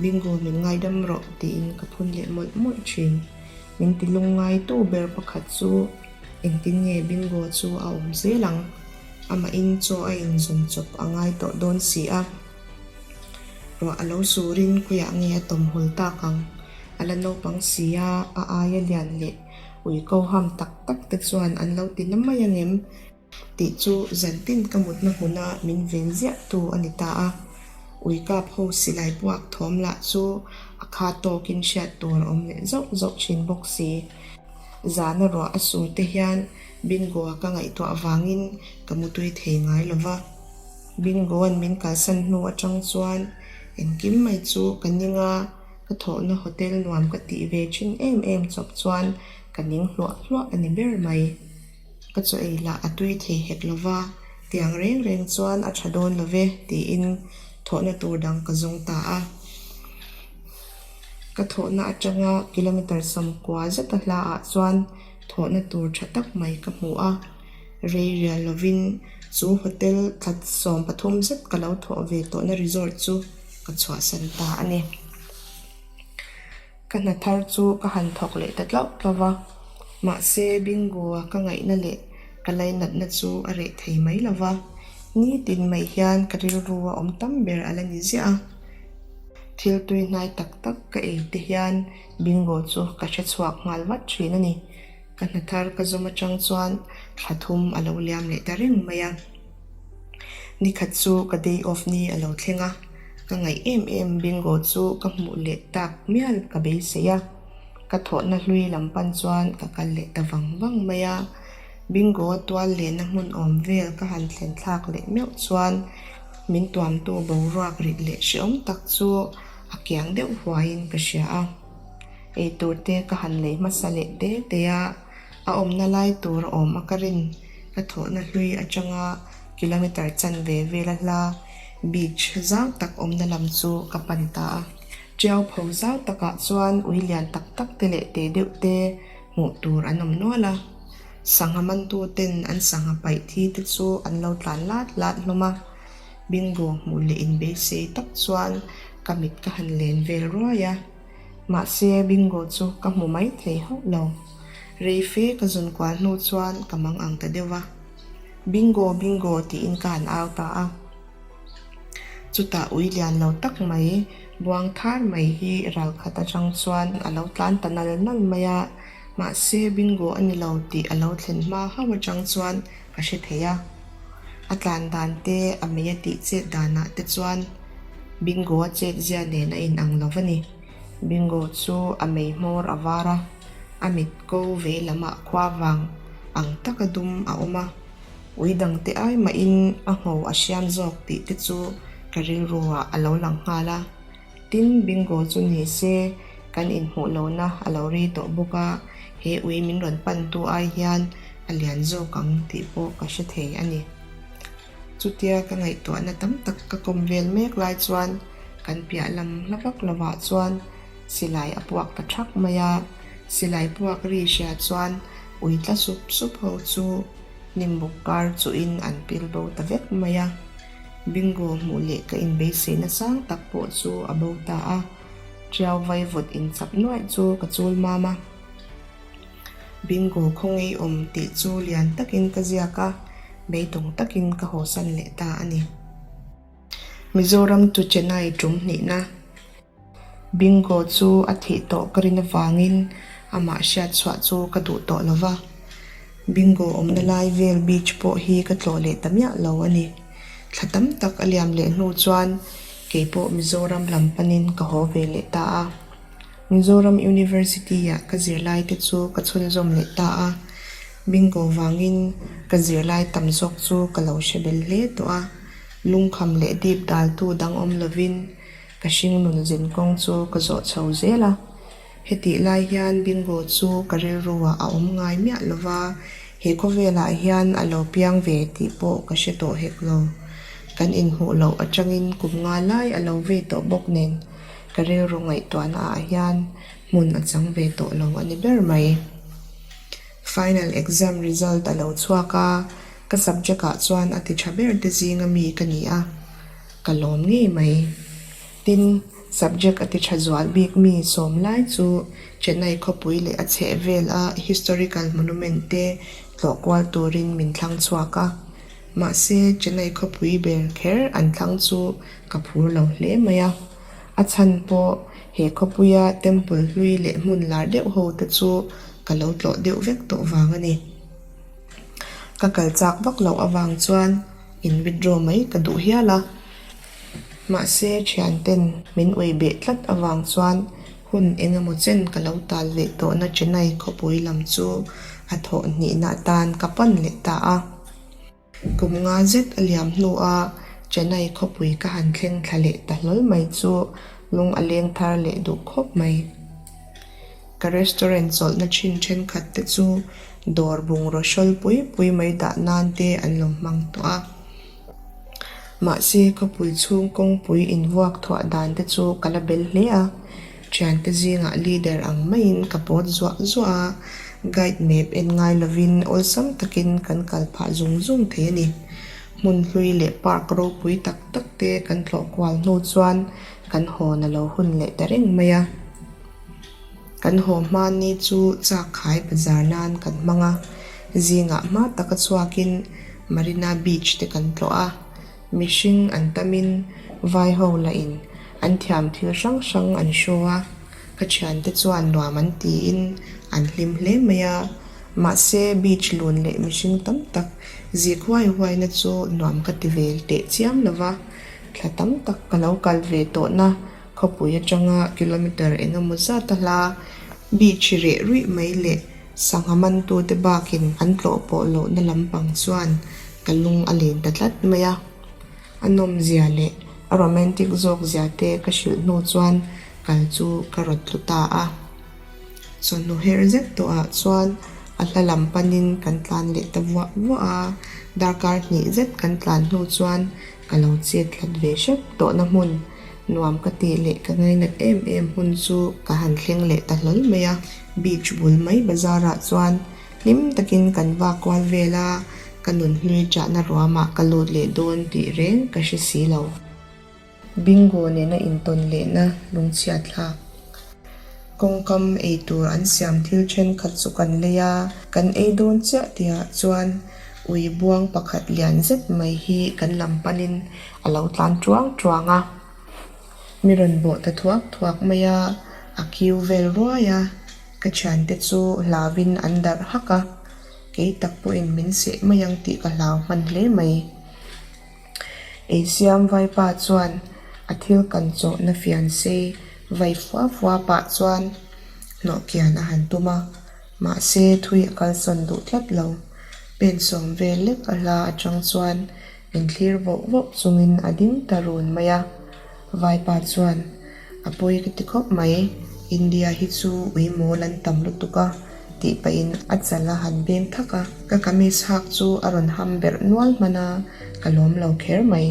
Bingo min ngaidam rawh tiin ka phun leh mawlh mawlh thin. Min ti lungngaitu ber pakhat chu engtin nge Bingo chu a awm zel ang? Amahin chaw a inzawm chawp a ngai tawh dawn si a. Ruah a lo surin khawiah nge a tawmhul tak ang? A la naupang si a, a aia lian leh Ui ko ham tak tak te chuan an lo ti na mai angem tih chu zantin ka mutna hmuna min ven ziah tu a ni ta a. Ui kap ho silai puak thawm lah chu a kha tawkin hriat tur a awm leh zauh zauh thin bawk si. Zana ruah a sur te hian Bingo-a ka ngaihtuah vangin ka mutui thei ngai lo va. Bingo-a'n min kalsan hnu atang chuan engkim mai chu ka ning a. Ka thawhna hotel nuam ka tih ve thin em em chawp chuan ka ning hluah hluah a ni ber mai. Ka chaw ei lah a tui thei hek lo va, tiang reng reng chuan a tha dawn lo ve tiin thawhna tur dang ka zawng ta a. Ka thawhna atanga kilometre 90 zeta hlaah chuan thawhna tur tha tak mai ka hmu a. Rei rial lovin chu hotel thla 13 zet ka lo thawh ve tawhna resort chu ka chhuahsan ta a ni. Ka hna thar chu ka han thawk leh ta tlauh tlauh va, mahse Bingo-a ka ngaihna leh ka lainatna chu a reh thei mai lo va, nitin mai hian ka rilru a awm tam ber a la ni ziah a. Thil tui hnai tak tak ka ei te hian Bingo chu ka hre chhuak nghal vat thin a ni. Ka hna thar ka zawm atang chuan thla thum a lo liam leh ta reng mai a. Nikhat chu ka day off ni a lo thleng a, ka ngaih em em bingo chu ka hmuh leh tak mial ka beisei a. Ka thawhna hlui lam pan chuan ka kal leh ta vang vang mai a. Bingo a tual lehna hmun awm vel ka han thlen thlak leh meuh chuan min tuamtu boruak rit leh hrehawm tak chu a kiang deuh huaiin ka hria a. Eitur te ka han lei hmasa leh te te a, a awmna lai tur a awm a ka rin. Ka thawhna hlui atanga kilometre chanve vela hla beach zau tak awmna lam chu ka pan ta a. Tiau pho zau takah chuan ui lian tak tak te leh te deuh te hmuh tur an awm nual a. Sangha mantu ten an sangha paih thi te chu an lo tlan lat lat hlawm a. Bingo hmuh leh inbeisei tak chuan ka mit ka han len vel ruai a. Mahse, Bingo chu ka hmu mai thei hauh lo. Rei fe ka zun kual hnu chuan ka mang ang ta deuh va. Bingo, Bingo tiin ka han au ta a. Chutah ui lian lo tak mai, buang thar mai hi ral khat atang chuan a lo tlan ta nal nal mai a. Mahse, Bingo a ni lo tih a lo thlen hma hauh atang chuan ka hre thei a. A tlan dan te, a mei a tih chet danah te chuan Bingo a chet zia nen a inang lo va ni. Bingo chu a mei hmawr a var a, a mit ko vei lamah khua vang ang taka dum a awm a. Ui dang te ai mahin a ngho a hriam zawk tih te chu ka rilru ah a lo lang nghal a. Tin, Bingo chu ni se kan inhmuh lohna a lo rei tawh bawk a, he ui min rawn pantu ai hian a lian zawk ang tih pawh ka hre thei a ni. Chutia ka ngaihtuahna tam tak ka kawm vel mek lai chuan kan piah lam hla vak lovah chuan silai a puak ta thak mai a, silai puak ri hria chuan ui tla sup sup ho chu hnimbuk kar chuhin an pil bo ta vek mai a. Bingo hmuh leh ka inbeisei nasang tak pawh chu a bo ta a, Tiau vaivut inchap nuaih chu ka chul mam a. Bingo khawngei awm tih chu lian takin ka ziak a, beidawng takin ka hawsan leh ta a ni. Mizoram to Chennai tum hnihna. Bingo chu a thih tawh ka rin avangin amah hriat chhuah chu ka duh tawh lo va. Bingo awmna lai vel beach pawh hi ka tlawh leh ta miah lo a ni. Thla tam tak a liam leh hnu chuan keipawh Mizoram lam panin ka haw ve leh ta a. Mizoram University-ah ka zirlaite chu ka chhunzawm leh ta a. Bingo vangin ka zirlai tam zawk chu ka lo hre bel hle tawh a. Lungkham leh dip daltu dang awm lovin ka hringnun zinkawng chu ka zawh chho zel a. Hetih lai hian Bingo chu ka rilruah a awm ngai miah lo va, he khawvelah hian a lo piang ve tih pawh ka hre tawh hek lo. Kan inhmuh loh atangin kum nga lai a lo vei tawh bawk nen ka rilru ngaihtuahna ah hian hmun a chang ve tawh lo a ni ber mai. Final exam result a lo chhuak a, ka subject ah chuan a ti tha ber te zinga mi ka ni a, ka lawm ngei mai. Tin, subject a ti tha zual bik mi sawm lai chu Chennai khawpui leh a chheh vel a historical monument te tlawh kual turin min thlang chhuak a. Mahse, Chennai khawpui ber kher an thlang chu ka phur lo hle mai a. A chhan pawh he khawpuia temple hlui leh hmun lar deuh ho te chu ka lo tlawh deuh vek tawh vang a ni. Ka kal chak vak loh avang chuan in withdraw mai ka duh hial a. Mahse thianten min ui beh tlat avang chuan hun eng emaw chen ka lo tal leh tawhna Chennai khawpui lam chu a thawh hnihna atan ka pan leh ta a. Kum nga zet a liam hnua Chennai khawpui ka han thleng thla leh ta hlawl mai chu lung a leng thar leh duh khawp mai. Ka restaurant chawlhna thin thenkhat te chu dawr bungraw hrawl pui pui mai dah nan te an lo hmang tawh a. Mahse khawpui chhung kawngpui invuak thuah dan te chu ka la bel hle a. Thiante zingah leader ang maiin ka pawt zuah zuah a, guide map en ngai lovin awlsam takin kan kal phah zung zung thei a ni. Hmun hlui leh park ropui tak tak te kan tlawh kual hnu chuan kan hawn a lo hun leh ta reng mai a. Kan haw hma ni chu chak khai bazar nan kan hmang a, zingah hma taka chhuakin Marina Beach te kan tlawh a. Mihring an tamin vai ho lahin an thiam thil hrang hrang an show a, ka thiante chuan nuam an tiin an hlim hle mai a, mahse beach lun leh mihring tam tak zik huai huaina chu nuam ka ti ve teh chiam lo va, thla tam tak ka lo kal ve tawhna khawpui atanga kilometre eng emaw zat a hla beach reh ruih mai leh Sangha mantute bakin an tlawh pawh lohna lampang chuan ka lung a len ta tlat mai a. A nawmzia leh a romantic zawk zia te ka hrilh hnu chuan kal chu ka rawt tlu ta a. Chawhnu her zet tawhah chuan a hla lam panin kan tlan leh ta vuah vuah a, darkar hnih zet kan tlan hnu chuan ka lo chet hlat ve hrep tawhna hmun nuam ka tih leh ka ngainat em em hun chu ka han thleng leh ta hlawl mai a. Beach bul mai bazar ah chuan hlim takin kan vak kual vel a, ka nun hlui chahna ruamah ka lut leh dawn tih reng ka hre si lo. Bingo nena intawn lehna lungchhiat thlak. Kawngkam ei tur an siam thil thenkhat chu kan lei a, kan ei dawn chiah tihah chuan ui buang pakhat lian zet mai hi kan lam panin a lo tlan tuang tuang a. Mi rawn bawh ta thuak thuak mai a, a kiu vel ruai a, ka thiante chu hlauin an darh hak a, kei tak pawhin min seh mai ang tih ka hlau hman hle mai. Eisiam vaipa chuan a thil kan chawhna fian sei vai fua fua pah chuan hnawh kian a han tum a, mahse thui a kalsawn duh tlat lo. Pen sawm vel lek a hla atang chuan Min thlir voh voh chungin a ding ta run mai a, Vaipa chuan, A pawi ka ti khawp mai, India hi chu ui mawl an tam lutuk a, tih pahin a chal a han beng thak a. Ka kamis hak chu a rawn ham berh nual hman a, ka lawm lo kher mai.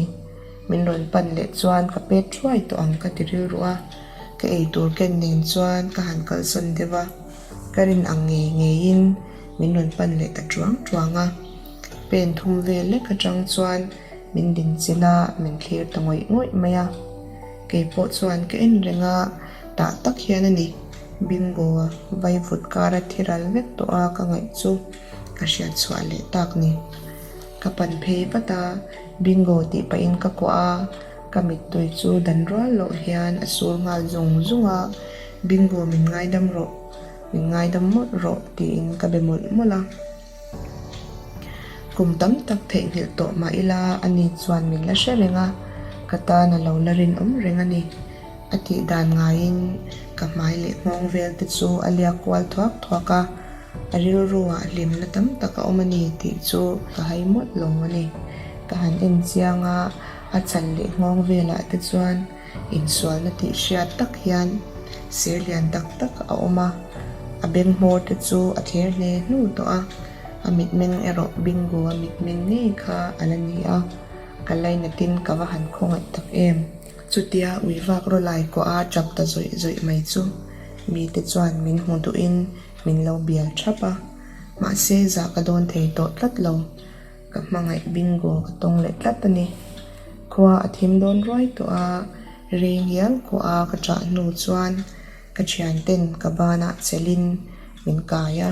Min rawn pan leh chuan ka pet thuai tawh ang ka ti rilru a, ka eitur ken nen chuan ka han kalsawn deuh a, ka rin ang ngei ngeiin min rawn pan leh ta tuang tuang a. Pen thum vel lek atang chuan min din chilh a, min thlir ta ngawih ngawih mai a. Kei pawh chuan ka en reng a, tah tak hian a ni. Bingo vaivut kara thi ral vek tawh a ka ngaih chu ka hriat chhuah leh tak ni. Ka pan phei vat a, Bingo tih pahin ka kuah a, ka mittui chu dan rual loh hian a sur nghal zung zung a, Bingo min ngaidam rawh, min ngaidam mawlh rawh tiin ka be mawlh mawlh a. Kum tam tak theihnghilh tawh mah ila ani chuan min la hre reng a, ka tan a lo la rinawm reng a ni. A tih dan ngaiin ka hmai leh nghawng vel te chu a liak kual thuak thuak a, a rilruah hlimna tam tak a awm a ni tih chu ka hai mawlh lo a ni. Ka han en chiang a. A chal leh nghawng velah te chuan insualna tih hriat tak hian ser lian tak tak a awm a, a beng hmawr te chu a thler hle hnu tawh a, a mitmeng erawh Bingo-a mitmeng ngei kha a la ni a, ka lainatin ka va han khawngaih tak em. Chutia ui vak rawlai kawh a tap ta zawih zawih mai chu mite chuan min hmu duhin min lo bial thap a, mahse zah ka dawn thei tawh tlat lo. Ka hmangaih bingo ka tawng leh tlat a ni. Khua a thim dawn ruai tawh a, rei ngial kawh a ka ṭah hnu chuan ka ṭhianten ka banah chelhin min kai a.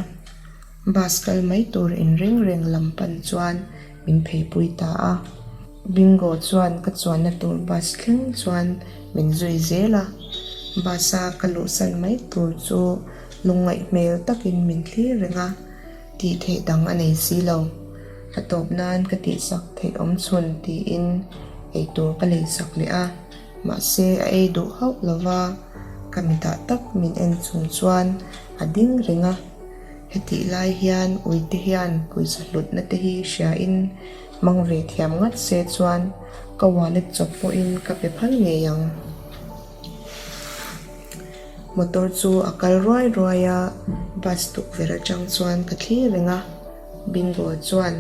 Bus kal mai tur inring reng lam pan chuan min pheipui ta a. Bingo chuan ka chuanna tur bus thleng chuan min zui zel a. Bus a ka luhsan mai tur chu lungngaih hmel takin min thlir reng a. Tih theih dang a nei si lo. A tawp nan ka tihsak theih awm chhun tiin eitur ka leisak leh a, mahse a ei duh hauh lo va, ka mitah tak min en chung chuan a ding reng a. Hetih lai hian uite hian pawisa hlutna te hi hriain hmang ve thiam ngat se chuan ka wallet chawp pawhin ka pe phal ngei ang. Motor chu a kal ruai ruai a, bus tukverh atang chuan ka thlir reng a, Bingo chuan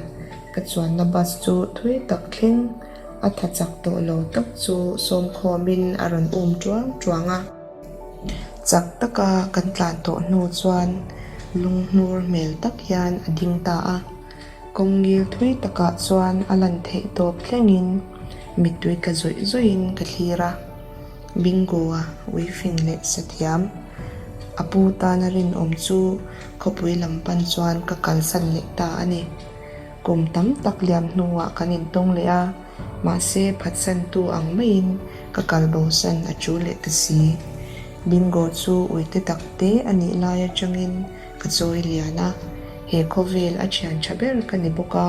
ka chuanna bus chu thui tak thleng a tha chak tawh lo tak chu sawm khawmin a rawn um tuang tuang a. Chak taka kan tlan tawh hnu chuan lunghnur hmel tak hian a ding ta a, kawng ngil thui takah chuan a lan theih tawp thlengin mittui tla zawih zawihin ka thlir a. Bingo-a uifing leh sathiam a pu tana rinawm chu khawpui lam pan chuan ka kalsan leh ta a ni. Kum tam tak liam hnuah kan intawng leh a, mahse phatsantu ang maiin ka kal bosan a chu leh ta si. Bingo chu uite tak te a nih lai atangin ka chawi lian a, he khawvel a thian tha ber ka ni bawk a,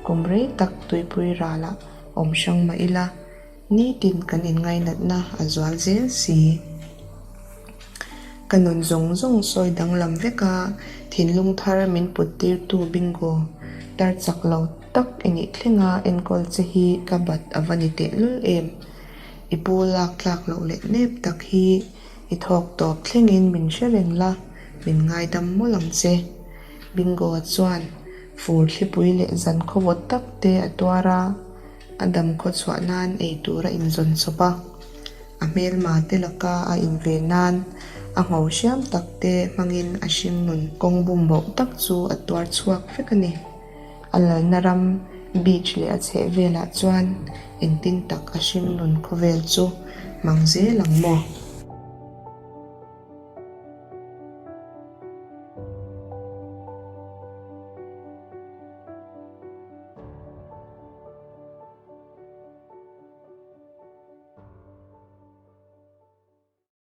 kum rei tak tuipui ralah awm hrang mah ila, Nitin kan inngainatna a zual zel si. Ka nun zawng zawng sawi danglam vek a, thinlung thar min put tirtu bingo tar chak lo tak i nih thlenga enkawl che hi ka bat a va ni tehlul em. I pu lak tlak loh leh nep tak hi i thawk tawp thlengin min hre reng la, min ngaidam mawlh ang che. Bingo chuan fur thlipui leh zan khawvawt tak te a tuar a. A dam khaw chhuah nan ei tur a inzawn chawp a, a hmelma te laka a inve nan a ngho hriam tak te hmangin a hringnun kawng bum boh tak chu a tuar chhuak vek a ni. A lalna ram beach leh a chheh velah chuan engtin tak a hringnun khawvel chu hmang zel ang maw?